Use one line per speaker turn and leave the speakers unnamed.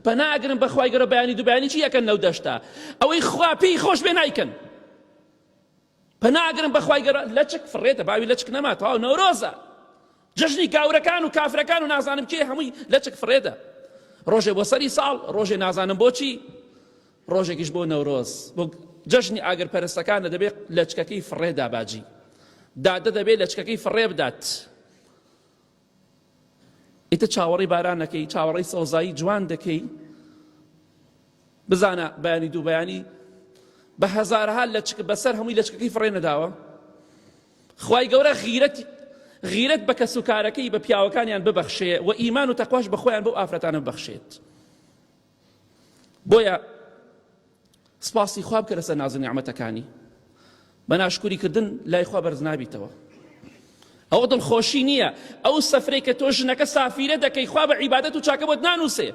پەنا ئەگرن بە خوای گەورە بەیانی دوو بەیانی چی ئەکەن لەو دەشتە ئەوەی خوا پێی خۆش بێ نایکەن. پەنا ئەگرن بە خوای گەورە لەچک فڕێتە باوی لەچک نەما تەواو نەورۆزە جەژنی گاورەکان و کافرەکان و نازانم کێ هەمووی لەچک فڕێدە ڕۆژێ بۆ سەری ساڵ ڕۆژێ نازانم بۆچی ڕۆژێکیش بۆ نەورۆز بۆ جەژنی ئاگر پەرستەکانە دەبێت لەچکەکەی فڕێدا باجی دادە دەبێت لەچکەکەی فڕێ بدات ئیتر چاوەڕێی باران دەکەی چاوەڕێی سەوزایی جوان دەکەی بزانە بەیانی دوو بەیانی بە هەزارەها لەچک بەسەر هەمووی لەچکەکەی فڕێ نەداوە خوای گەورە غیرەت غیرەت بە کەسوکارەکەی بە پیاوەکانیان ببەخشێ و ئیمان و تەقواش بە خۆیان بەو ئافرەتانە ببەخشێت بۆیە سپاسی خوا بکە لەسەر ناز و نیعمەتەکانی بە ناشکوری کردن لای خوا بەرز نابیتەوە ئەوە دڵخۆشی نییە ئەو سەفرەی کە تۆ ژنەکە سافیرە دەکەی خوا بە عیبادەت و چاکە بۆت نانووسێ.